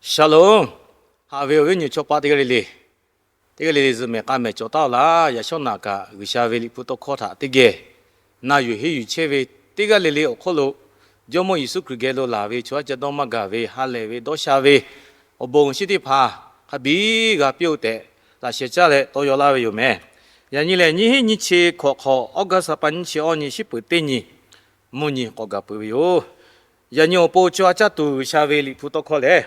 Shalom. Haꞈ ve awˬ viˉ awˬ nyi chaw paˆ teˇ g'aˇ le le, teˇ g'aˇ le le zuhꞈ mehˍ k'a mehˍ cawˬ taˉ-oˬ laˇ. Yaꞈ shawˉ naꞈ kaꞈ G'uiˬsha ve Liꞈ hpu tawˇ hkawˇ htaꞈ teˇ geh na yuˬ henˇ yuˬ chehˇ ve teˇ g'aˇ le le awˬ hk'oˆ lo, Jawˇmawˇ Yeˍsuˆ Hkriꞈ geh lo laˬ ve chaw yaˇ ca dawˇ maˇ gaˬ ve ha lehˬ ve dawˇ sha ve awˬ bon awˬ shinˉ teˇ hpaˍ hk'a biˇ g'a piˇ-oˆ tehꞈ laꞈ sheh caˇ leh tawˇ yaw laˇ ve yoˬ mehˍ. Yaꞈ nyi lehˬ, nyiˇ hinˉ nyiˇ chi hkawꞈ hk'awꞈ, August ha pa nyiˇ chi awˇ nyi, shiˉ peuˍ teˇ nyi, mvuhˇ nyi k'awꞈ gaˬ peuˬ ve yoˬ. Yaꞈ nyi awˬ pon chaw a caˇ tuˬ G'uiˬsha ve Liꞈ hpu tawˇ hkawˇ lehˬ,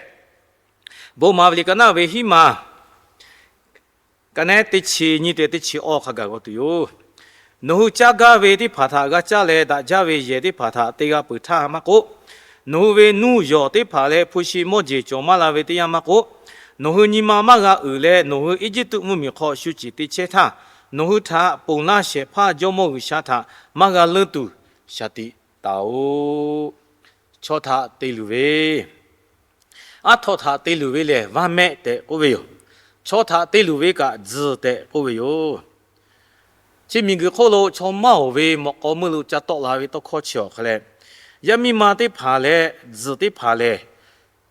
Bon maˍ ve liꞈ ka naˆ ve hiˉ ma, ka naˆ teˇ chi nyiˇ te teˇ chi awˇ hk'a gaˬ g'aw tuˬ yoˬ. Nawˬ hui caˇ gaˇ ve teˇ hpaˍ htaꞈ g'a caˇ leh, daꞈ jaˇ ve yehˬ teˇ hpaˍ htaꞈ te g'a peuˬ htaˇ maˇ k'oˆ, nawˬ hui ve nuˇ yawˬ teˇ hpaˍ leh hpu shi mawˇ jeˬ cawˬ maˇ la ve teˇ yanˇ maˇ k'oˆ, nawˬ hui nyi ma maˇ g'a uiˍ leh, nawˬ hui Eˇjiˇtuꞈ mvuhˇmiˬ hk'aw shu ciˍ te chehˇ htaˇ, nawˬ hui htaꞈ ponˬ laˇ shehˍ hpaˇ Jawˇmawˇ G'uiˬsha htaꞈ maˇ g'a leunˇ tuˬ shaˍ tiꞈ taˍ-oꞈ. Chaw htaꞈ te luˬ ve, aˉ htaw htaꞈ te luˬ ve lehˬ, vaˇ mehˆ tehꞈ k'oˆ ve yoˬ. Chaw htaꞈ te luˬ ve kaꞈ, tzuhˬ tehꞈ k'oˆ ve yoˬ. Chi miˬguiˬ hk'oˆ lo chaw maˇ oˬ ve mawꞈ k'aw meuˇ lo ca tawˆ la ve tawˇ hkawˇ chi awˬ hk'a leh, yaˇ miˇ ma teˇ hpaˍ leh tzuhˬ teˇ hpaˍ lehˬ,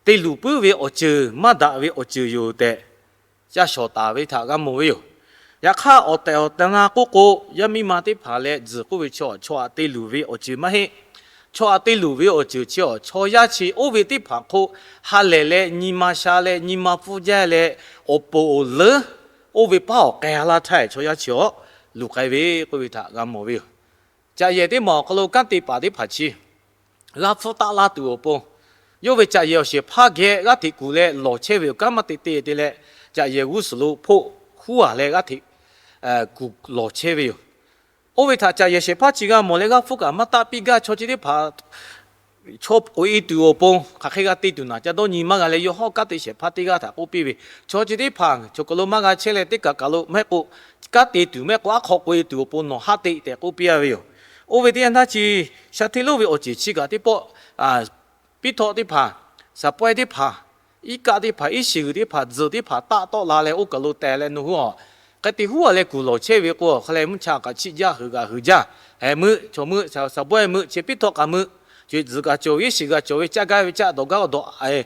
te luˬ puiˉ ve awˬ ceuˬ maˇ daꞈ ve awˬ ceuˬ yoˬ tehꞈ, ca shawˍ taˍ ve htaꞈ g'a mawˬ ve yoˬ. Yaꞈ hk'aˇ, awˬ tehˬ awˬ tehˬ na k'oˆ k'o, yaˇ miˇ ma teˇ hpaˍ leh tzuhˬ k'oˆ ve chaw, chaw htaꞈ te luˬ ve awˬ ceuˬ maˇ heˆ. Chaw htaꞈ te luˬ ve awˬ ceuˬ chi awˬ, chaw yaˇ chi oˇ ve teˇ hpaˍ hk'oˆ ha lehˬ leh, nyi ma sha leh, nyi ma pfuhˇ jaˇ leh, awˬ ponˍ awˬ leuˉ, oˇ ve paˉ awˬ k'ai laˇ htaˇ, chaw yaˇ chi awˬ luˬ k'ai ve k'oˆ ve htaꞈ g'a mawˬ ve yoˬ. Caꞈ yehˬ teˇ maˬ awˬ hk'aw lo kanˉ te paˍ teˇ hpaˍ chi g'a hpfuhˇ taˆ laˇ tuˬ awˬ pon, yawˇ ve caꞈ yehˬ awˬ shehˍ hpaˇ geh g'aˇ hteꞈ kuˬ leh lawˬ chehˇ ve yoˬ. Kanˉ maˇ te te te leh, caꞈ yehˬ g'uˇ suhˍ lo hpoˆ huˉ-a leh g'aˇ hteꞈ kuˬ lawˬ chehˇ ve yoˬ. Oˇ ve htaꞈ caꞈ yehˬ shehˍ hpaˇ chi g'a mawˬ leh, g'aˇ hpfuhˇ kaꞈ maˇ taˆ piˇ gaˇ. Chaw chi teˇ hpaˍ chaw k'oꞈ-e tuˬ awˬ pon hk'aˬ hk'e g'a te tuˬ naˍ, ca dawˇ nyi maˇ g'a leh, yawˇ hawˉ kanˉ te shehˍ hpaˇ teˇ g'aˇ htaꞈ k'oˆ piˇ ve, chaw chi teˇ hpaˍ chaw hk'aw lo maˇ g'a chehˇ leh, teˇ kaˬ kaˬ lo maˇ heˆ k'o, kanˉ te tuˬ maˇ heˆ k'o, aˉ hk'aw k'oꞈ-e tuˬ awˬ pon nawˬ haˆ te tehꞈ k'oˆ piˇ-a ve yoˬ. Oˇ ve teˇ yanˇ htaˇ chi, sha hteˇ lonˉ ve awˬ ceuˬ chi kaꞈ teˇ pawˆ, piˉ htawˆ teˇ hpaˍ, saˍ pawehˇ teˇ hpaˍ, iˉ kaˆ teˇ hpaˍ, iˉ shiˍ g'uiˬ teˇ hpaˍ, tzuhˬ teˇ hpaˍ taˆ tawˆ la leh, oˇ kaˬ lo teh leh, nawˬ hui a hk'e te huˉ-a leh kuˬ lawˬ chehˇ ve k'o, awˬ hk'a leh mvuhˇ cha kaꞈ chiˆ jaˇ, heuˬ kaꞈ heuˬ jaˇ. Meuˆ, chaw meuˆ, saˍ pawehˇ meuˆ, chi piˉ htawˆ k'a meuˆ, chi tzuhˬ kaꞈ cawˬ ve, iˉ shiˍ kaꞈ cawˬ ve, caˇ gaˇ ve caˇ, dawˬ gaˇ dawˬ,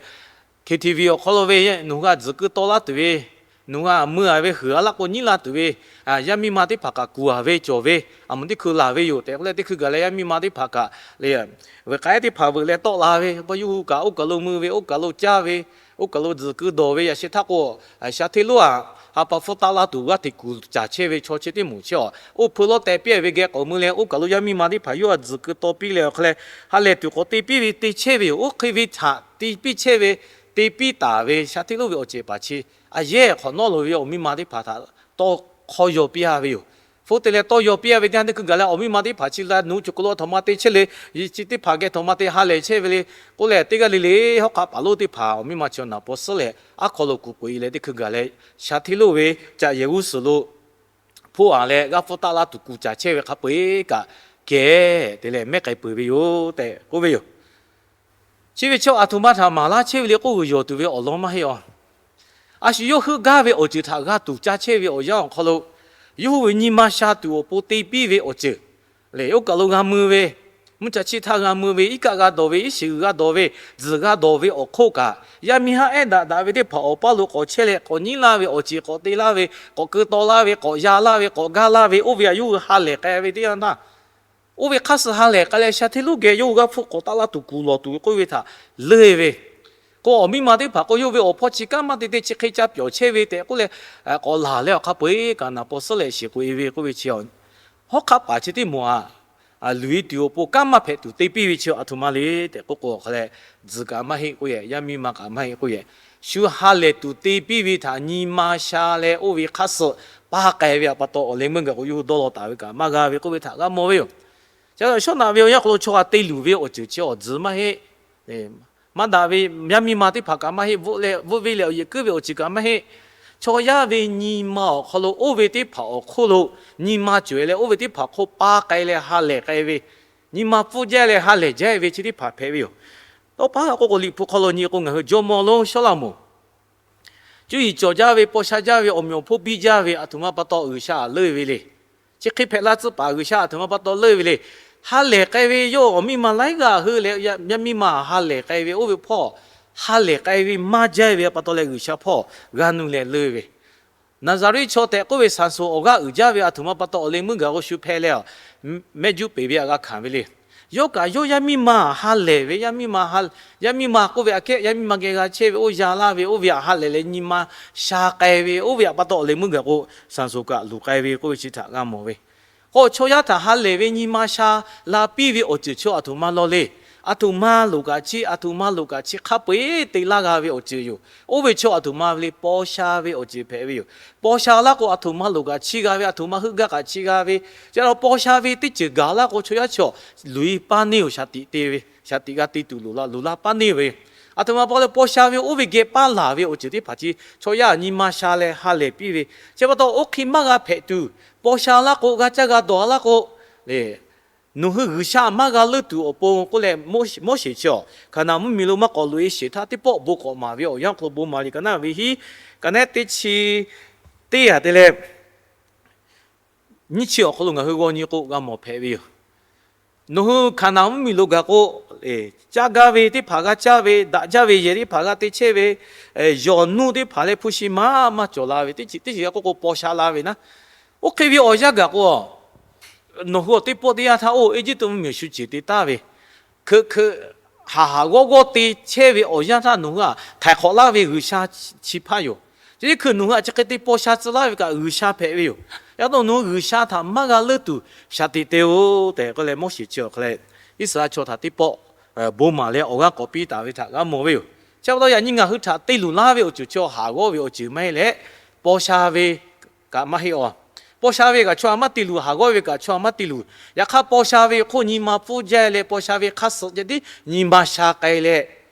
K T V awˬ hk'aw lo ve, nawˬ hui a tzuhˬ keu taw laˇ tuˬ ve, nawˬ hui a mui-a ve heuˬ-a laˇ k'o nyiˉ la tuˬ ve, yaˇ miˇ ma teˇ hpaˍ kaꞈ kuˬ-a ve cawˬ ve, a muˍ teˇ hkui laˬ ve yoˬ tehꞈ k'oˆ leh, teˇ hkui gaˬ leh yaˇ miˇ ma teˇ hpaˍ kaꞈ le, veuꞈ k'ai teˇ hpaˍ veuꞈ leh tawˆ la ve, pa yawˇ hui kaꞈ oˇ kaˬ lo mui ve, oˇ kaˬ lo caˇ ve, oˇ kaˬ lo tzuhˬ keu dawˬ ve, yaꞈ sheh htaˇ k'o, sha hteˇ lonˉ-a ha pa hpfuhˇ taˆ laˇ tuˬ g'aˇ hteꞈ kuˬ caˍ chehˇ ve chaw chi teˇ moˍ chi a, oˇ hpeu lawˉ teh piˇ ve geh k'awꞈ mui leh, oˇ kaˬ lo yaˇ miˇ ma teˇ hpaˍ yawˇ a tzuhˬ keu taw piˇ leh, awˬ hk'a leh ha lehˬ tuˬ k'awꞈ te piˇ ve te chehˇ ve yoˬ. Oˇ hk'e ve htaꞈ te piˇ chehˇ ve, te piˇ taˍ ve sha hteˇ lonˉ ve awˬ ceuˬ paˍ chi, a yehˉ hk'awꞈ nawˉ loˍ ve awˬ miˇ ma teˇ hpaˍ htaꞈ tawˇ hkawˇ yaw piˇ-a ve yoˬ. Hpu te leh tawˇ yaw piˇ-a ve teˇ yanˇ, teˇ hkui gaˬ leh awˬ miˇ ma teˇ hpaˍ chi la nawˬ hui chaw hk'aw lo a htoꞈ ma te chehˇ le, chi teˇ hpaˍ geh htoꞈ ma te ha lehˬ chehˇ ve le k'oˆ leh, teˇ g'aˇ le le hawˉ hk'aˆ paˍ lonˉ teˇ hpaˍ awˬ miˇ ma chi naˍ paw suhˉ leh, aˉ hk'aw lo kuˬ k'oꞈ-e leh, teˇ hkui gaˬ leh sha hteˇ lonˉ ve caꞈ yehˬ g'uˇ suhˍ lo hpoˆ-a leh g'aˇ hpfuhˇ taˆ laˇ tuˬ kuˬ caˍ chehˇ ve hk'a peu-eˬ kaꞈ kehˬ te leh mehˉ k'ai peuˬ ve yoˬ tehꞈ k'oˆ ve yoˬ. Chi ve chaw a htoꞈ ma htaꞈ maˍ laˇ chehˇ ve le k'oˆ, g'uiˬ yawˬ tuˬ ve awˬ lawn maˇ heˆ a. A shu yawˇ heuˆ gaˇ ve awˬ ceuˬ htaꞈ g'a tuˬ caˇ chehˇ ve awˬ yanˇ awˬ hk'aw lo, yawˇ hui ve nyi ma sha tuˬ awˬ pon te piˇ ve awˬ ceuˬ lehˬ, oˇ kaˬ lo g'a mui ve, mvuhˇ cha chiˆ htaˇ g'a mui ve, iˉ kaˆ g'a dawˬ ve, iˉ shiˍ g'uiˬ g'a dawˬ ve, tzuhˬ g'a dawˬ ve awˬ hk'oˆ kaꞈ, yaˇ miˇ haˉ ehˉ daꞈ daꞈ ve teˇ hpaˍ awˬ paˇ lo k'awꞈ chehˇ leh k'awꞈ nyiˉ laˇ ve awˬ ceuˬ, k'awꞈ te laˇ ve, k'awꞈ keu taw laˇ ve, k'awꞈ ya laˇ ve, k'awꞈ gaˇ laˇ ve, oˇ ve a yawˇ hui ha lehˬ k'ai ve teˇ yanˇ htaˇ, oˇ ve hk'aˇ suh ha lehˬ k'ai leh sha hteˇ lonˉ geh yawˇ hui g'aˇ hpfuhˇ k'awꞈ taˆ laˇ tuˬ kuˬ lawˬ tuˬ ve k'oˆ ve htaꞈ leuˆ ve k'o, awˬ miˇ ma teˇ hpaˍ k'o, yawˇ ve awˬ hpawˇ chi kanˉ maˇ te te chi hk'e ca pyawˬ chehˇ ve tehꞈ k'oˆ leh, k'awꞈ laˬ leh awˬ hk'a peu-eˬ kaꞈ naˍ paw suhˉ leh shiˍ k'oꞈ-e ve k'oˆ ve chi, hawˉ hk'aˆ paˍ chi teˇ moˍ aꞈ, luˬ-e tuˬ awˬ pon kanˉ maˇ hpehꞈ tuˬ te piˇ ve chi a htoꞈ ma le tehꞈ k'oˆ k'o, awˬ hk'a leh tzuhˬ kaꞈ maˇ heˆ k'oˆ yehˬ, yaˇ miˇ ma kaꞈ maˇ heˆ k'oˆ yehˬ, shu ha lehˬ tuˬ te piˇ ve htaꞈ nyi ma sha leh oˇ ve hk'aˇ suh pa k'ai ve a pa taw, awˬ leh meuˇ gaˬ k'o yawˇ hui dawˇ law taˍ ve kaꞈ maˇ g'a ve k'oˆ ve htaꞈ g'a mawˬ ve yoˬ. Chi a shawˉ naꞈ ve awˬ yanˇ hk'aw lo chaw g'a te luˬ ve awˬ ceuˬ chi awˬ tzuhˬ maˇ heˆ. Maˇ daꞈ ve yaˇ miˇ ma teˇ hpaˍ kaꞈ maˇ heˆ, veuꞈ leh veuꞈ ve leh awˬ yehˬ kuiˉ ve awˬ ceuˬ kaꞈ maˇ heˆ. Chaw yaˇ ve nyi ma awˬ hk'aw lo oˇ ve teˇ hpaˍ awˬ hk'oˆ lo nyi ma cawˬ-e leh, oˇ ve teˇ hpaˍ hk'oˆ pa k'ai leh ha lehˬ k'ai ve, nyi ma pfuhˇ jaˇ leh ha lehˬ jaˇ ve chi teˇ hpaˍ hpehꞈ ve yoˬ. Tawˇ pa k'oˆ k'o, Liꞈ hpu hk'aw lo nyi k'o, ngaˬ hui jawˇmawˇ lonˉ Sawˉlaꞈmonˍ cuˇ yiˍ cawˬ jaˇ ve, paw sha jaˇ ve, awˬ meꞈ awˬ hponˇ biˇ jaˇ ve, a htoꞈ ma pa taw G'uiˬsha leuˆ ve le. Chi hk'e hpehꞈ la tcuh paˍ G'uiˬsha a htoꞈ ma pa taw leuˆ ve le. Ha lehˬ k'ai ve yawˇ awˬ miˇ ma laiˉ g'aˇ heuˆ leh, yaˇ miˇ ma ha lehˬ k'ai ve oˇ ve hpawˇ ha lehˬ k'ai ve maˇ jaˇ ve pa taw leh G'uiˬsha hpawˇ g'a nu leh leu ve, Naˍzaˍriˆ chaw tehꞈ k'oˆ ve Saˍsonˍ awˬ g'aˇ uiˍ jaˇ ve aˬ htoꞈ ma pa taw awˬ leh meuˇ gaˬ k'o shu hpehꞈ leh a, mehˆ juˆ peˍ ve aꞈ g'a hkanˍ ve le. Yawˇ kaꞈ yawˇ yaˇ miˇ ma ha lehˬ ve, yaˇ miˇ ma ha, yaˇ miˇ ma k'oˆ ve aꞈ kehˉ yaˇ miˇ ma geh g'a chehˇ ve oˇ yaˇ laˇ ve oˇ ve aꞈ ha lehˬ leh nyi ma sha k'ai ve oˇ ve aꞈ pa taw awˬ leh meuˇ gaˬ k'o, Saˍsonˍ kaꞈ luˬ k'ai ve k'oˆ ve chi htaꞈ g'a mawˬ ve. K'o chaw yaˇ htaꞈ ha lehˬ ve nyi ma sha la piˇ ve awˬ ceuˬ chaw aˬ htoꞈ ma law le. Aˬ htoꞈ ma loˍ kaꞈ chi, aˬ htoꞈ ma loˍ kaꞈ chi hk'a peu-eˬ te laˇ g'a ve awˬ ceuˬ yoˬ. Oˇ ve chaw aˬ htoꞈ ma ve le, paw sha ve awˬ ceuˬ hpehꞈ ve yoˬ. Paw sha laˇ k'o aˬ htoꞈ ma loˍ kaꞈ chi g'a ve, aˬ htoꞈ ma heuˆ gaˇ kaꞈ chi g'a ve, chi a law paw sha ve teˇ ceuˬ gaˬ laˇ k'o chaw yaˇ chaw luˬ-e paˇ neˇ-oˬ, shaˍ tiꞈ te ve, shaˍ tiꞈ g'a te tuˬ loˍ la, luˬ la paˇ neˇ ve. Aˬ htoꞈ ma pa leh paw sha ve oˇ ve geh paˇ laˬ ve awˬ ceuˬ teˇ hpaˍ chi chaw yaˇ nyi ma sha leh ha lehˬ piˇ ve. Chi pa taw oˇ hk'e maˇ g'a hpehꞈ tuˬ, paw sha laˇ k'o, g'a caˇ g'a dawˬ laˇ k'o, nawˬ hui G'uiˬsha maˇ g'a leuˆ tuˬ awˬ pon k'oˆ leh, Moˉseˍ chi a Hkaˍnanˍ mvuhˇmiˬ lo maˇ k'awꞈ loꞈ-e sheˍ htaˇ teˇ pawˆ bon k'awꞈ maˍ ve awˬ yanˇ hk'aw lo bon maˍ liꞈ ka naˉ ve hiˉ, ka nehˉ teˇ chi teˇ aˬ te leh nyiˇ chi awˬ hk'aw lo ngaˬ hui g'aw nyi k'o g'a mawˬ hpehꞈ ve yoˬ. Nawˬ hui Hkaˍnanˍ mvuhˇmiˬ lo gaˬ k'o, caˇ gaˇ ve teˇ hpaˍ g'a caˇ ve, daꞈ jaˇ ve yehˬ teˇ hpaˍ g'a te chehˇ ve, yawˬ nuˇ teˇ hpaˍ leh hpu shi maˇ maˇ cawˬ la ve teˇ ceuˬ teˇ ceuˬ g'a k'oˆ k'o paw sha la ve naˉ. Oˇ hk'e ve awˬ yanˇ gaˬ k'o, nawˬ hui awˬ teˇ pawˆ teˇ yanˇ htaˇ oˇ Eˇjiˇtuꞈ mvuhˇmiˬ shu ceˬ te taˍ ve, hkeuꞈ hkeuꞈ haˍ haˍ g'awˇ g'awˇ te chehˇ ve awˬ yanˇ htaˇ nawˬ hui a htaiˍ hk'awꞈ laˇ ve G'uiˬsha chi hpaˇ yoˬ. Chi teˇ hkui nawˬ hui a chi hk'e te paw sha tcuh laˇ ve kaꞈ G'uiˬsha hpehꞈ ve yoˬ. Yaꞈ hk'aˇ nawˬ hui G'uiˬsha htaꞈ maˇ g'a leuˆ tuˬ shaˍ tiꞈ te-oˬ tehꞈ k'oˆ leh Moˉseˍ chi awˬ hk'a leh Iˉsaˍreˍlaˆ chaw htaꞈ teˇ pawˆ bon maˍ leh awˬ g'aˇ k'awꞈ piˇ taˍ ve htaꞈ g'a mawˬ ve yoˬ. Chi pa taw yaꞈ nyi ngaˬ hui htaꞈ te luˬ laˇ ve awˬ ceuˬ chi haˍ g'awˇ ve awˬ ceuˬ maˇ heˆ leh, paw sha ve kaꞈ maˇ heˆ a. Paw sha ve kaꞈ chaw a maˇ te luˬ, haˍ g'awˇ ve kaꞈ chaw a maˇ te luˬ. Yaꞈ hk'aˇ paw sha ve hk'oˆ nyi ma pfuhˇ jaˇ leh paw sha ve hk'aˇ suh ceh tiˉ nyi ma sha k'ai leh,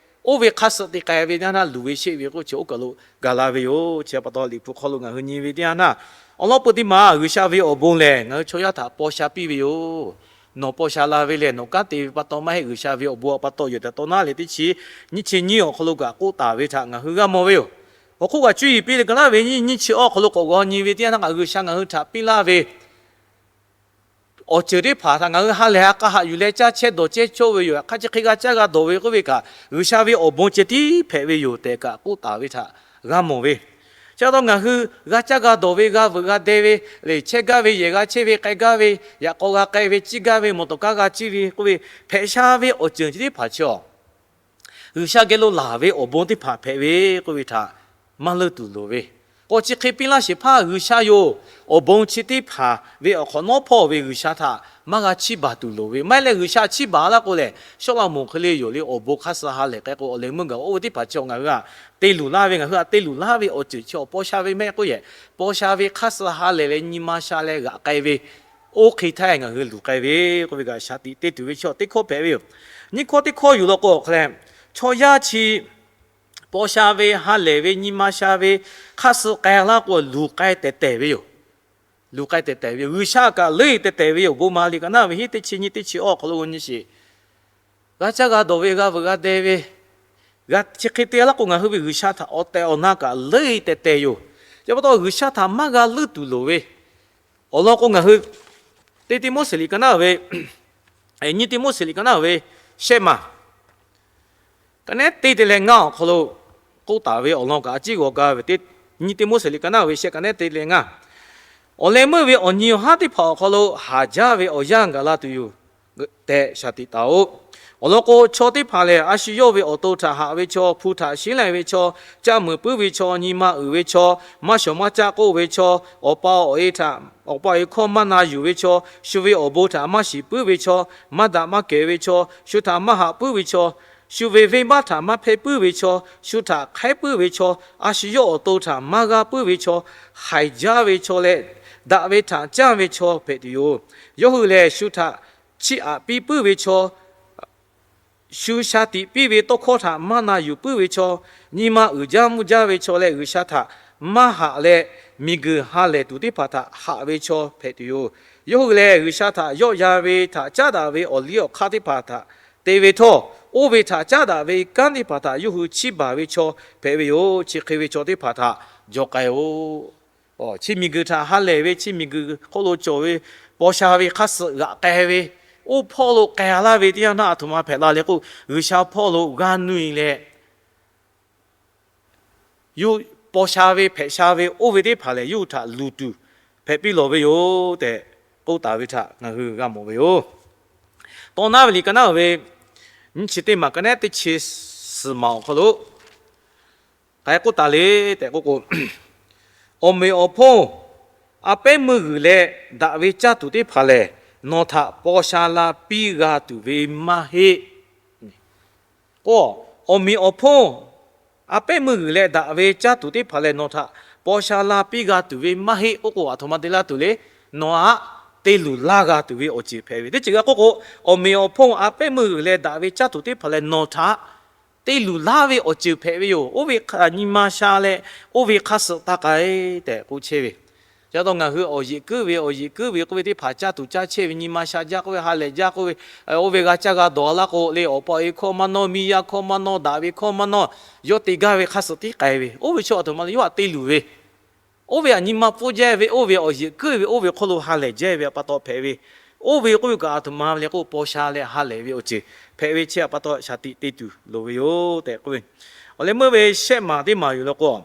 oˇ ve hk'aˇ suh te k'ai ve teˇ yanˇ htaˇ luˬ ve sheˆ ve k'oˆ chi oˇ kaˬ lo gaˬ la ve yoˬ. Chi pa taw Liꞈ hpu hk'aw lo ngaˬ hui nyi ve teˇ yanˇ htaˇ, awˬ lawn peu teˇ maˬ G'uiˬsha ve awˬ bon lehˬ ngaˬ hui chaw yaˇ htaꞈ paw sha piˇ ve yoˬ. Nawˬ paw sha la ve lehˬ nawˬ kanˉ te ve pa taw maˇ heˆ, G'uiˬsha ve awˬ bon a pa taw yoˬ tehꞈ taw naˉ leh teˇ chi nyiˇ chi nyiˇ awˬ hk'aw lo kaꞈ k'oˆ taˍ ve htaꞈ ngaˬ hui g'a mawˬ ve yoˬ. Awˬ hk'oˆ kaꞈ cuˇ yiˍ piˇ leh ka laˉ ve nyiˇ chi awˬ hk'aw lo k'awꞈ g'aw nyi ve teˇ yanˇ htaˇ kaꞈ G'uiˬsha ngaˬ hui htaꞈ piˇ laˇ ve awˬ ceuˬ teˇ hpaˍ htaꞈ ngaˬ hui ha lehˬ ha k'a haꞈ yuˬ leh caˇ chehˇ dawˬ chehˇ cawˇ ve yoˬ. Hk'a chi hk'e g'a caˇ g'a dawˬ ve k'oˆ ve kaꞈ G'uiˬsha ve awˬ bon ceh tiˉ hpehꞈ ve yoˬ tehꞈ kaꞈ k'oˆ taˍ ve htaꞈ g'a mawˬ ve. Chi pa taw ngaˬ hui g'a caˇ g'a dawˬ ve, g'a veuꞈ g'a deh ve, lehˬ chehˇ gaˇ ve, yehˬ g'a chehˇ ve, k'ai gaˇ ve, yaꞈ k'aw g'a k'ai ve, ciˇ gaˇ ve, mawˬ tawˍ kaˇ g'a ciˇ ve k'oˆ ve, hpehꞈ sha ve awˬ ceuˬ chi teˇ hpaˍ chi a G'uiˬsha geh lo laˬ ve awˬ bon teˇ hpaˍ hpehꞈ ve k'oˆ ve htaꞈ maˇ leuˆ tuˬ loˍ ve. K'o chi hk'e piˇ laˇ sheˍ hpaˇ G'uiˬsha yoˬ. Awˬ bon chi teˇ hpaˍ ve awˬ hk'awꞈ nawˉ hpawˇ ve G'uiˬsha htaꞈ maˇ g'a chiˇ baˬ tuˬ loˍ ve. Maˇ heˆ leh G'uiˬsha chiˇ baˬ laˇ k'o lehˬ, Sawˉlaꞈmonˍ hk'e le yoˬ le awˬ bon hk'aˇ suh ha lehˬ k'ai k'o awˬ leh meuˇ gaˬ oˇ ve teˇ hpaˍ chi ngaˬ hui a te luˬ laˇ ve, ngaˬ hui a te luˬ laˇ ve awˬ ceuˬ chi awˬ paw sha ve mehˆ k'oˆ yehˬ, paw sha ve hk'aˇ suh ha lehˬ leh nyi ma sha leh g'aꞈ k'ai ve, oˇ hk'e htaˇ ngaˬ hui luˬ k'ai ve k'oˆ ve kaꞈ shaˍ tiꞈ te tuˬ ve chi teˇ hkawˇ hpehꞈ ve yoˬ. Nyiˇ hkawˇ teˇ hkawˇ yoˬ law k'o awˬ hk'a leh, chaw yaˇ chi paw sha ve, ha lehˬ ve, nyi ma sha ve, hk'aˇ suh k'ai laˇ k'o luˬ k'ai tehˬ tehˬ ve yoˬ. Luˬ k'ai tehˬ tehˬ ve yoˬ. G'uiˬsha kaꞈ leuˉ-e tehˬ tehˬ ve yoˬ. Bon maˍ liꞈ ka naˉ ve hiˉ teˇ chi nyiˇ teˇ chi awˬ hk'aw lo nyi sheˍ. G'a caˇ g'a dawˬ ve, g'a veuꞈ g'a deh ve, g'a chi hk'e te laˇ k'o ngaˬ hui ve G'uiˬsha htaꞈ awˬ tehˬ awˬ na kaꞈ leuˉ-e tehˬ tehˬ yoˬ. Chi pa taw G'uiˬsha htaꞈ maˇ g'a leuˉ tuˬ loˍ ve awˬ lawn k'o ngaˬ hui teˇ Tiˆmoˉseˍ liꞈ ka naˉ ve nyiˇ Tiˆmoˉseˍ liꞈ ka naˉ ve shehˆ maˬ ka nehˉ teˇ te leh ngaˇ awˬ hk'aw lo k'oˆ taˍ ve awˬ lawn kaꞈ a ciˉ g'aw gaˇ ve teˇ, nyiˇ Tiˆmoˉseˍ liꞈ ka naˉ ve shehˆ ka nehˉ te leh ngaˇ, awˬ leh meuˇ ve awˬ nyi awˬ haˉ teˇ hpaˍ awˬ hk'aw lo haˍ jaˇ ve awˬ yanˇ gaˬ la tuˬ yoˬ tehꞈ shaˍ tiꞈ taˍ-oꞈ. Awˬ lawn k'o chaw teˇ hpaˍ lehˬ a shu yawˇ ve awˬ to htaꞈ haꞈ ve chaw, hpu htaꞈ sheˉ lai ve chaw, caˆ meuˍ puiˉ ve chaw, nyi ma uiˍ ve chaw, maˇ shawˍ maˇ caˆ k'oˆ ve chaw, awˬ pa awˬ e htaꞈ, awˬ pa awˬ e hkawˇ maˇ na yuˬ ve chaw, shu ve awˬ bon htaꞈ maˇ shiˍ puiˉ ve chaw, maˇ daꞈ maˇ kehˬ ve chaw, shu htaꞈ maˇ haꞈ puiˉ ve chaw, shu ve venˇbaˆ htaꞈ maˇ hpehˇ puiˉ ve chaw, shu htaꞈ hk'aiˉ puiˉ ve chaw, a shu yawˇ awˬ to htaꞈ maˇ g'aˇ puiˉ ve chaw, haiˬ jaˇ ve chaw leh daꞈ ve htaꞈ canˇ ve chaw hpehꞈ tuˬ yoˬ. Yawˇ hui lehˬ shu htaꞈ chiˇ aꞈ piˇ puiˉ ve chaw, shu sha tiꞈ piˇ ve tawˇ hkawˇ htaꞈ maˇ na yuˬ puiˉ ve chaw, nyi ma uiˍ jaˇ mvuhˇ jaˇ ve chaw leh G'uiˬsha htaꞈ maˇ haꞈ leh miˬguiˬ ha lehˬ tuˬ teˇ hpaˍ htaꞈ haꞈ ve chaw hpehꞈ tuˬ yoˬ. Yawˇ hui lehˬ G'uiˬsha htaꞈ yawˆ yan ve htaꞈ caˉ daꞈ ve awˬ liˇ awˬ hk'aˇ teˇ hpaˍ htaꞈ te ve htawˇ, oˇ ve htaꞈ caˉ daꞈ ve kanˉ teˇ hpaˍ htaꞈ yawˇ hui chiˇ baˬ ve chaw hpehꞈ ve yoˬ. Chi hk'e ve chaw teˇ hpaˍ htaꞈ jaw k'ai-o. Chi miˬguiˬ htaꞈ ha lehˬ ve, chi miˬguiˬ hk'oˆ lo cawˬ ve paw sha ve hk'aˇ suh g'aꞈ k'ai ve, oˇ hpawˇ lo k'ai laˇ ve teˇ yanˇ htaˇ a htoꞈ ma hpehꞈ la le k'o, G'uiˬsha hpawˇ lo g'a nuˇ-e leh yawˇ paw sha ve hpehꞈ sha ve oˇ ve teˇ hpaˍ lehˬ, yawˇ hui htaꞈ luˬ tuˬ hpehꞈ piˇ lawˬ ve yoˬ tehꞈ k'oˆ taˍ ve htaꞈ ngaˬ hui g'a mawˬ ve yoˬ. Tawˇ naˉ ve liꞈ ka naˉ ve nyiˇ chi teˇ maˬ ka naˉ teˇ chi suhˍ maˬ awˬ hk'aw lo k'ai k'oˆ taˍ le tehꞈ k'oˆ k'o, Awˬ meꞈ awˬ hponˇ, a pehˉ meuˇ g'uiˬ leh daꞈ ve caˇ tuˬ teˇ hpaˍ lehˬ, nawˬ htaꞈ paw sha la piˇ g'a tuˬ ve maˇ heˆ. K'o, awˬ meꞈ awˬ hponˇ, a pehˉ meuˇ g'uiˬ leh daꞈ ve caˇ tuˬ teˇ hpaˍ lehˬ, nawˬ htaꞈ paw sha la piˇ g'a tuˬ ve maˇ heˆ k'oˆ k'o, aˬ htoꞈ ma te laˇ tuˬ le. Nawˬ htaꞈ te luˬ laˇ g'a tuˬ ve awˬ ceuˬ hpehꞈ ve. Teˇ ceuˬ g'a k'oˆ k'o, awˬ meꞈ awˬ hponˇ a pehˉ meuˇ g'uiˬ leh daꞈ ve caˇ tuˬ teˇ hpaˍ lehˬ, nawˬ htaꞈ te luˬ laˇ ve awˬ ceuˬ hpehꞈ ve yoˬ. Oˇ ve htaꞈ nyi ma sha leh, oˇ ve hk'aˇ suh taˇ k'ai tehꞈ k'oˆ chehˇ ve. Chi pa taw ngaˬ hui awˬ yeꞈ kuiˉ ve awˬ yeꞈ kuiˉ ve k'oˆ ve teˇ hpaˍ caˇ tuˬ caˇ chehˇ ve, nyi ma sha jaˇ k'oˆ ve, ha lehˬ jaˇ k'oˆ ve, oˇ ve g'a caˇ g'a dawˬ laˇ k'o le, awˬ pa awˬ e hkawˇ maˇ nawˇ, miˇ yaˇ hkawˇ maˇ nawˇ, daꞈ ve hkawˇ maˇ nawˇ, yawˇ te gaˇ ve hk'aˇ suh tiˉ k'ai ve. Oˇ ve chaw aˬ htoꞈ ma le, yawˇ htaꞈ te luˬ ve, oˇ ve htaꞈ nyi ma pfuhˇ jaˇ ve, oˇ ve awˬ yeꞈ kuiˉ ve, oˇ ve hk'oˆ lo ha lehˬ jaˇ ve pa taw hpehꞈ ve. Oˇ ve k'oˆ ve kaꞈ aˬ htoꞈ ma le k'o, paw sha leh ha lehˬ ve awˬ ceuˬ hpehꞈ ve chi pa taw shaˍ tiꞈ te tuˬ loˍ ve yoˬ tehꞈ k'oˆ ve. Awˬ leh meuˇ ve shehˆ maˬ teˇ maˬ yoˬ law k'o,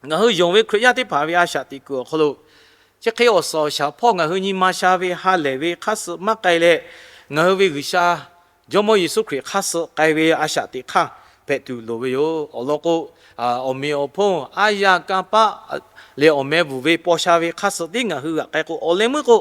ngaˬ hui yonˍ ve Hkriꞈ yaˇ teˇ hpaˍ ve a shaꞈ teꞈ kuiˬ awˬ hk'aw lo, chi hk'e awˬ suhˍ awˬ shaˍ hpawˇ ngaˬ hui nyi ma sha ve ha lehˬ ve hk'aˇ suh maˇ k'ai leh, ngaˬ hui ve G'uiˬsha Jawˇmawˇ Yeˍsuˆ Hkriꞈ hk'aˇ suh k'ai ve a shaꞈ teꞈ hk'aˇ hpehꞈ tuˬ loˍ ve yoˬ. Awˬ lawn k'o, awˬ meꞈ awˬ hponˇ, aˉ yaˇ kanˇ paˆ leh awˬ meh bvuhˬ ve paw sha ve hk'aˇ suh tiˉ ngaˬ hui g'aꞈ k'ai k'o, awˬ leh meuˇ k'o,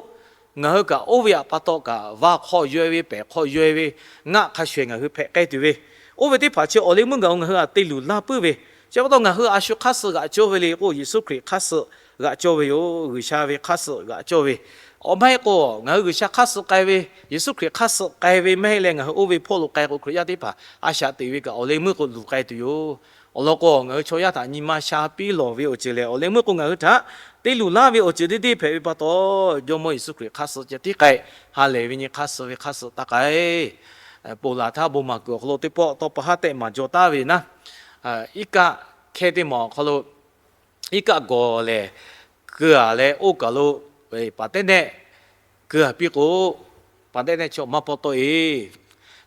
ngaˬ hui kaꞈ oˇ ve htaꞈ pa taw kaꞈ vaˇ hk'awꞈ yaweh ve, pehˬ hk'awꞈ yaweh ve, ngaˆ hk'a shuˍ shuˍ ngaˬ hui hpehꞈ k'ai tuˬ ve, oˇ ve teˇ hpaˍ chi awˬ leh meuˇ gaˬ-o ngaˬ hui htaꞈ te luˬ laˇ puiˉ ve. Chi pa taw ngaˬ hui a shu hk'aˇ suh g'aꞈ cawˇ ve le k'o, Yeˍsuˆ Hkriꞈ hk'aˇ suh g'aꞈ cawˇ ve yoˬ. G'uiˬsha ve hk'aˇ suh g'aꞈ cawˇ ve. Awˬ maˇ heˆ k'o, ngaˬ hui G'uiˬsha hk'aˇ suh k'ai ve, Yeˍsuˆ Hkriꞈ hk'aˇ suh k'ai ve maˇ heˆ leh, ngaˬ hui oˇ ve hpawˇ lo k'ai k'o, Hkriꞈ yaˇ teˇ hpaˍ a shaꞈ teꞈ ve kaꞈ awˬ leh meuˇ k'o luˬ k'ai tuˬ yoˬ. Awˬ lawn k'o, ngaˬ hui chaw yaˇ htaꞈ nyi ma sha piˇ lawˬ ve awˬ ceuˬ lehˬ, awˬ leh meuˇ k'o ngaˬ hui htaꞈ te luˬ laˇ ve awˬ ceuˬ teˇ deˇ hpehꞈ ve pa taw, Jawˇmawˇ Yeˍsuˆ Hkriꞈ hk'aˇ suh ceh tiˉ k'ai, ha lehˬ ve nyi hk'aˇ suh ve hk'aˇ suh taˇ k'ai. Ponˬ laˬ htaˇ bon maˍ kuiˬ awˬ hk'aw lo teˇ pawˆ tawˇ pa haˉ tehꞈ maˍ jaw taˍ ve naˉ, iˉ kaˆ hkehˇ teˇ maˬ awˬ hk'aw lo iˉ kaˆ gawˬ lehˬ, keu-a leh oˇ kaˬ lo paˍ tehˉ nehˆ keu-a piˇ k'o, paˍ tehˉ nehˆ chaw maˇ pawˆ tawˆ-e.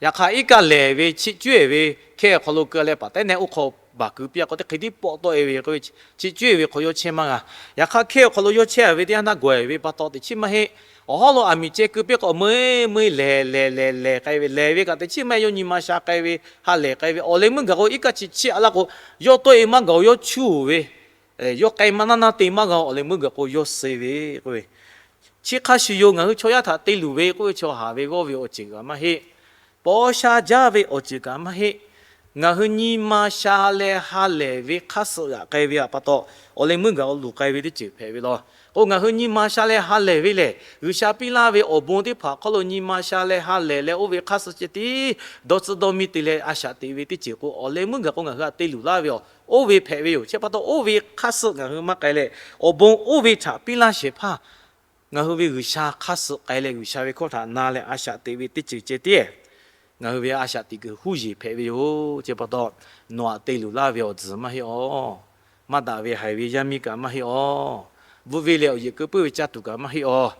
Yaꞈ hk'aˇ, iˉ kaˆ lehˬ ve chi cuˉ-e ve hkehˇ awˬ hk'aw lo keu-a leh paˍ tehˉ nehˆ oˇ hk'aw baˬ keu piˇ-a k'o, teˇ hk'e tiˉ pawˆ tawˆ-e ve k'oˆ ve, chi cuˉ-e ve hk'aw yawˇ chehˇ maˇ g'a. Yaꞈ hk'aˇ, hkehˇ awˬ hk'aw lo yawˇ chehˇ-a ve teˇ yanˇ htaˇ gawˬ-e ve pa taw teꞈ chiˉ maˇ heˆ. Awˬ hawˉ lo aˬ miˍ ceh keu piˇ k'o, meuˇ meuˇ lehˬ lehˬ lehˬ lehˬ k'ai ve, lehˬ ve kaꞈ teꞈ chiˉ maˇ heˆ. Yawˇ nyi ma sha k'ai ve, ha lehˬ k'ai ve. Awˬ leh meuˇ gaˬ k'o, iˉ kaˆ chi chiˇ-a laˇ k'o, yawˇ tawˆ-e maˇ gaˬ-o, yawˇ chuˇ-oˬ ve, yawˇ k'ai maˇ naˇ naˇ te maˇ g'a. Awˬ leh meuˇ gaˬ k'o, yawˇ suh ve k'oˆ ve, chi hk'a shuˍ yoˬ. Ngaˬ hui chaw yaˇ htaꞈ te luˬ ve k'oˆ ve, chaw haˍ ve g'awˇ ve awˬ ceuˬ kaꞈ maˇ heˆ. Paw sha jaˇ ve awˬ ceuˬ kaꞈ maˇ heˆ. Ngaˬ hui nyi ma sha leh ha lehˬ ve hk'aˇ suh g'aꞈ k'ai ve pa taw, awˬ leh meuˇ gaˬ k'o luˬ k'ai ve teˇ ceuˬ hpehꞈ ve law. K'o, ngaˬ hui nyi ma sha leh ha lehˬ ve lehˬ, G'uiˬsha piˇ laˇ ve awˬ bon teˇ hpaˍ hk'aw lo nyi ma sha leh ha lehˬ leh, oˇ ve hk'aˇ suh ceh tiˉ dawˇ tcuhˇ dawˇ miˇ te leh a shaꞈ teꞈ ve teˇ ceuˬ k'o, awˬ leh meuˇ gaˬ k'o ngaˬ hui htaꞈ te luˬ laˇ ve yoˬ. Oˇ ve hpehꞈ ve yoˬ. Chi pa taw, oˇ ve hk'aˇ suh ngaˬ hui maˇ k'ai leh, awˬ bon oˇ ve htaꞈ piˇ laˇ shehˍ hpaˇ ngaˬ hui ve G'uiˬsha hk'aˇ suh k'ai leh, G'uiˬsha ve hkawˇ htaꞈ na leh a shaꞈ teꞈ ve teˇ ceuˬ ceh tiˉ ngaˬ hui ve a shaꞈ teꞈ kuiˬ huˉ yeˬ hpehꞈ ve yoˬ. Chi pa taw, nawˬ htaꞈ te luˬ laˇ ve awˬ tzuhˬ maˇ heˆ-aˬ. Maˇ daꞈ ve haiˬ ve yaˇ miˇ kaꞈ maˇ heˆ-aˬ. Bvuhˆ veˇ leh awˬ yeˬ keu puiˉ ve caˇ tuˬ kaꞈ maˇ heˆ-aˬ.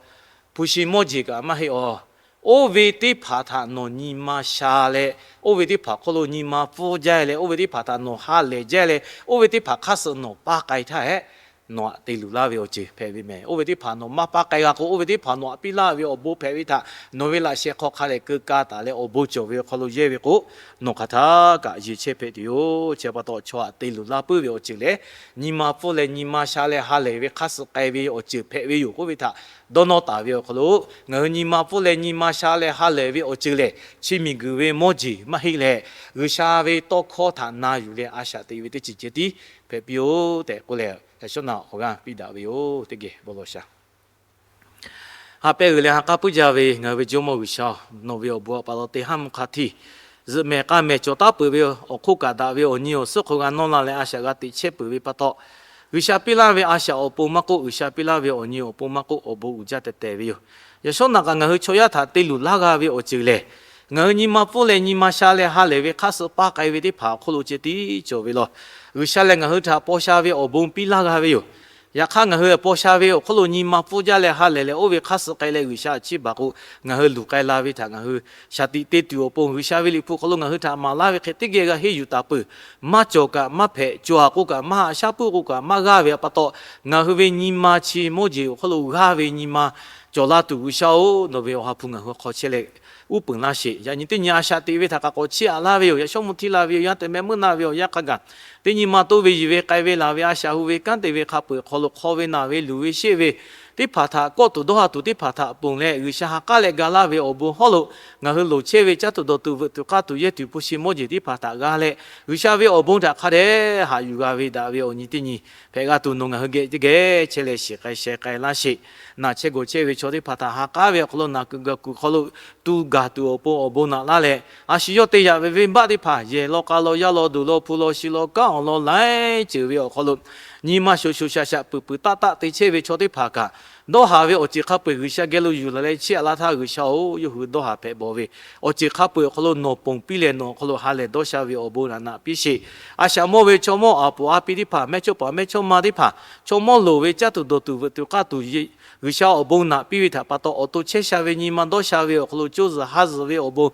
Hpu shi mawˇ jeˬ kaꞈ maˇ heˆ-aˬ. Oˇ ve teˇ hpaˍ htaꞈ nawˬ nyi ma sha leh, oˇ ve teˇ hpaˍ hk'oˆ lo nyi ma pfuhˇ jaˇ leh, oˇ ve teˇ hpaˍ htaꞈ nawˬ ha lehˬ jaˇ leh, oˇ ve teˇ hpaˍ hk'aˇ suh nawˬ paˇ k'ai htaˇ hehꞈ, nawˬ htaꞈ te luˬ laˇ ve awˬ ceuˬ hpehꞈ ve mehˬ. Oˇ ve teˇ hpaˍ nawˬ maˇ paˇ k'ai g'a k'o, oˇ ve teˇ hpaˍ nawˬ htaꞈ piˇ laˇ ve awˬ bon hpehꞈ ve htaꞈ nawˬ ve laꞈ sheh hk'aw hk'a lehˬ keu ka taˍ leh, awˬ bon cawˬ ve awˬ hk'aw lo yehˇ ve k'o, nawˬ hk'aˬ htaˇ kaꞈ yeˬ chehˇ hpehꞈ tuˬ yoˬ. Chi pa taw, chaw htaꞈ te luˬ laˇ puiˉ ve awˬ ceuˬ lehˬ, nyi ma pfuhˇ leh nyi ma sha leh ha lehˬ ve hk'aˇ suh k'ai ve awˬ ceuˬ hpehꞈ ve yoˬ k'oˆ ve htaꞈ dawˇ nawˇ taˍ ve awˬ hk'aw lo, ngaˬ hui nyi ma pfuhˇ leh nyi ma sha leh ha lehˬ ve awˬ ceuˬ lehˬ, chi miˬguiˬ ve mawˇ jeˬ maˇ heˆ leh, G'uiˬsha ve tawˇ hkawˇ htaꞈ na yuˬ leh a shaꞈ teꞈ ve teˇ ceuˬ ceh tiˉ hpehꞈ piˇ-oˆ tehꞈ k'oˆ leh, yaꞈ shawˉ naꞈ awˬ g'aˇ piˇ daꞈ ve yoˬ. Teˇ geh bon lawˬ shaˍ. Ha pehˇ g'uiˬ leh ha k'aˉ puiˉ jaˇ ve ngaˬ hui ve Jawˇmawˇ G'uiˬsha-oˬ, nawˬ ve awˬ bon awˬ pa taw teˇ haˉ mvuhˇ hk'a htiˇ zuhꞈ mehˬ k'a mehˬ cawˬ taˉ peuˬ ve awˬ hk'oˆ kaꞈ daꞈ ve awˬ nyi awˬ suhˉ hk'aw g'a nawˇ la leh a shaꞈ g'a teꞈ chehˇ peuˬ ve pa taw, G'uiˬsha piˇ laˇ ve a shaꞈ awˬ pon maˇ k'oˆ, G'uiˬsha piˇ laˇ ve awˬ nyi awˬ pon maˇ k'oˆ, awˬ bon uiˍ jaˇ tehꞈ tehˬ ve yoˬ. Yaꞈ shawˉ naꞈ kaꞈ ngaˬ hui chaw yaˇ htaꞈ te luˬ laˇ g'a ve awˬ ceuˬ lehˬ, ngaˬ hui nyi ma pfuhˇ leh nyi ma sha leh ha lehˬ ve hk'aˇ suh paˇ k'ai ve teˇ hpaˍ awˬ hk'oˆ lo ceh tiˉ cawˬ ve law. G'uiˬsha lehˬ ngaˬ hui htaꞈ paw sha ve awˬ bon piˇ laˇ g'a ve yoˬ. Yaꞈ hk'aˇ, ngaˬ hui paw sha ve awˬ hk'oˆ lo nyi ma pfuhˇ jaˇ leh ha lehˬ leh oˇ ve hk'aˇ suh k'ai leh G'uiˬsha a ciˉ baˬ k'o, ngaˬ hui luˬ k'ai la ve htaꞈ ngaˬ hui shaˍ tiꞈ te tuˬ awˬ pon G'uiˬsha ve Liꞈ hpu hk'aw lo ngaˬ hui htaꞈ maˍ laˇ ve hk'e, teˇ geh g'a henˇ yuˬ taˍ peuˬ. Maˇ cawˬ kaꞈ maˇ hpehꞈ, cawˬ a k'o kaꞈ maˇ haꞈ, shaˉ puiˉ k'o kaꞈ maˇ g'aˇ ve pa taw, ngaˬ hui ve nyi ma chi mawˇ jeˬ awˬ hk'oˆ lo g'aˇ ve nyi ma cawˬ la tuˬ, G'uiˬsha-oˬ, nawˬ ve Awˬ ha hpu ngaˬ hui hk'aw chehˇ leh uˉ peunˍ laˇ sheˍ. Yaꞈ nyi teˇ nyi a shaꞈ teꞈ ve htaꞈ kaꞈ k'awꞈ chiˇ aꞈ laˇ ve yoˬ. Yaꞈ shawˉ mvuh htiˇ la ve yoˬ. Yaˇ tehꞈ meh meuˇ na ve awˬ yanˇ hk'a gaˬ, teˇ nyi ma toˇ ve yiˬ ve k'ai ve laˬ ve a shaꞈ hu ve kanˉ te ve hk'a peu-eˬ hk'aw lo hk'aw ve naˬ ve luˬ ve sheˆ ve teˇ hpaˍ htaꞈ kawˆ tuˬ dawˇ ha tuˬ teˇ hpaˍ htaꞈ ponˬ leh, G'uiˬsha ha k'aˉ leh ga laˇ ve awˬ bon hawˉ lo ngaˬ hui loˍ chehˇ ve caˇ tuˬ dawˬ tuˬ veuꞈ tuˬ k'aˇ tuˬ yehˇ tuˬ hpu shi mawˇ jeˬ teˇ hpaˍ htaꞈ g'a leh, G'uiˬsha ve awˬ bon htaꞈ hk'a dehꞈ haꞈ yuˬ g'a ve daꞈ ve awˬ nyi teˇ nyi hpehꞈ g'a tuˬ nawˬ ngaˬ hui geh teˇ geh chehˇ leh shiˍ k'ai sheh k'ai laˇ sheˍ. Naˬ chehˇ gawˬ chehˇ ve chaw teˇ hpaˍ htaꞈ ha k'aˉ ve awˬ hk'aw lo naˬ kuiˬ gaˬ kuiˬ hk'aw lo tu gaˬ tuˬ awˬ pon awˬ bon naꞈ laˇ leh, a shu yawˇ te yaꞈ ve venˇbaˆ teˇ hpaˍ yehˬ law k'a law yaˇ law duˬ law hpu law shi law kanˉ awˬ lawn laiˉ ceuˬ ve awˬ hk'aw lo nyi ma shoˍ shoˍ shaꞈ shaꞈ peuˬ peuˬ taˆ taˆ te chehˇ ve chaw teˇ hpaˍ kaꞈ, dawˇ haˍ ve awˬ ceuˬ hk'a peu-eˬ G'uiˬsha geh lo yuˬ laˬ leh chiˇ aꞈ laˇ htaˇ, G'uiˬsha-oˬ, yawˇ hui dawˇ haˍ hpehꞈ bawˬ ve awˬ ceuˬ hk'a peu-eˬ awˬ hk'aw lo nawˬ ponˬ piˇ leh nawˬ awˬ hk'aw lo ha lehˬ dawˇ sha ve awˬ bon naꞈ naꞈ piˇ sheˍ. A shaꞈ mawˇ ve chaw mawˇ aˍ poˍ a pi teˇ hpaˍ, mehˇchawˇpaˍ mehˇchawˇma teˇ hpaˍ, chaw mawˇ loˍ ve caˇ tuˬ dawˬ tuˬ veuꞈ tuˬ k'aˇ tuˬ, G'uiˬsha awˬ bon naꞈ piˇ ve htaꞈ pa taw, awˬ to chehˇ sha ve nyi ma dawˇ sha ve awˬ hk'aw lo coˇ zuhˬ ha zuhˬ ve awˬ bon,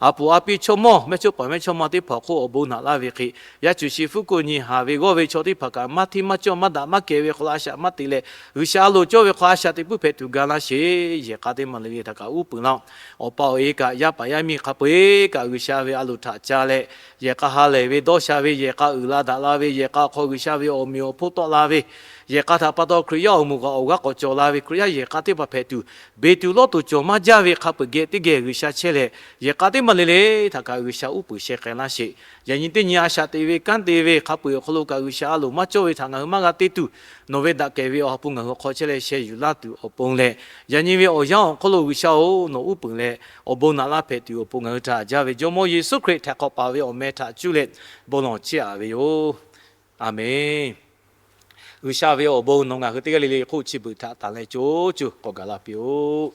aˍ poˍ a pi chaw mawˇ mehˇchawˇpaˍ mehˇchawˇma teˇ hpaˍ awˬ hk'oˆ awˬ bon naꞈ laˇ ve hk'e, yaˇ cuˬ shi fuˉ kuˆ nyi haˍ ve g'awˇ ve chaw teˇ hpaˍ kaꞈ maˇ hteˇ maˇ cawˇ maˇ daꞈ maˇ kehˬ ve hk'aw lo a shaꞈ maˇ te leh, G'uiˬsha a loˍ cawˇ ve hk'aw a shaꞈ teꞈ puiˉ hpehꞈ tuˬ ga laˇ sheˍ. Yehˬ k'a teˇ maˬ le le htaꞈ kaꞈ uˉ peunˍ laˇ-oˬ. Awˬ pa awˬ e kaꞈ yaˇ paˍ yaˇ miˇ hk'a peu-eˬ kaꞈ G'uiˬsha ve a loˍ htaꞈ ca leh, yehˬ k'a ha lehˬ ve dawˇ sha ve, yehˬ k'a uiˍ la daꞈ la ve, yehˬ k'a awˬ hk'aw G'uiˬsha ve awˬ meꞈ awˬ hponˇ tawˆ la ve, yehˬ k'a htaꞈ pa taw Hkriꞈ yaˇ awˬ moˍ kaꞈ awˬ g'aˇ k'awꞈ cawˬ la ve Hkriꞈ yaˇ yehˬ k'a teˇ hpaˍ hpehꞈ tuˬ, beˬ tuˬ lawˇ tuˬ cawˬ maˇ jaˇ ve hk'a peu-eˬ geh teˇ geh G'uiˬsha chehˇ leh, yehˬ k'a teˇ maˬ le le htaꞈ kaꞈ G'uiˬsha uˉ peunˍ sheh k'ai laˇ sheˍ. Yaꞈ nyi teˇ nyi a shaꞈ teꞈ ve kanˉ te ve hk'a peu-eˬ awˬ hk'aw lo kaꞈ G'uiˬsha a loˍ maˇ cawˇ ve htaꞈ ngaˬ hui maˇ g'a te tuˬ, nawˬ ve daꞈ kehˬ ve awˬ ha hpu ngaˬ hui hk'aw chehˇ leh sheh yuˬ laˇ tuˬ awˬ pon leh, yaꞈ nyi ve awˬ yanˇ awˬ hk'aw lo G'uiˬsha-oˬ, nawˬ uˉ peunˍ leh awˬ bon naꞈ laˇ hpehꞈ tuˬ awˬ pon ngaˬ hui htaꞈ jaˇ ve Jawˇmawˇ Yeˍsuˆ Hkriꞈ htaiˍ hk'awꞈ paˍ ve awˬ meh htaꞈ cuˇ leh bon lawˬ chiˇ aꞈ ve yoˬ. A menˬ. G'uiˬsha ve awˬ bon nawˬ ngaˬ hui teˇ g'aˇ le le hk'oˆ chi beuꞈ htaꞈ tanˬ leh co co k'awꞈ gaˬ la piˇ-oˆ.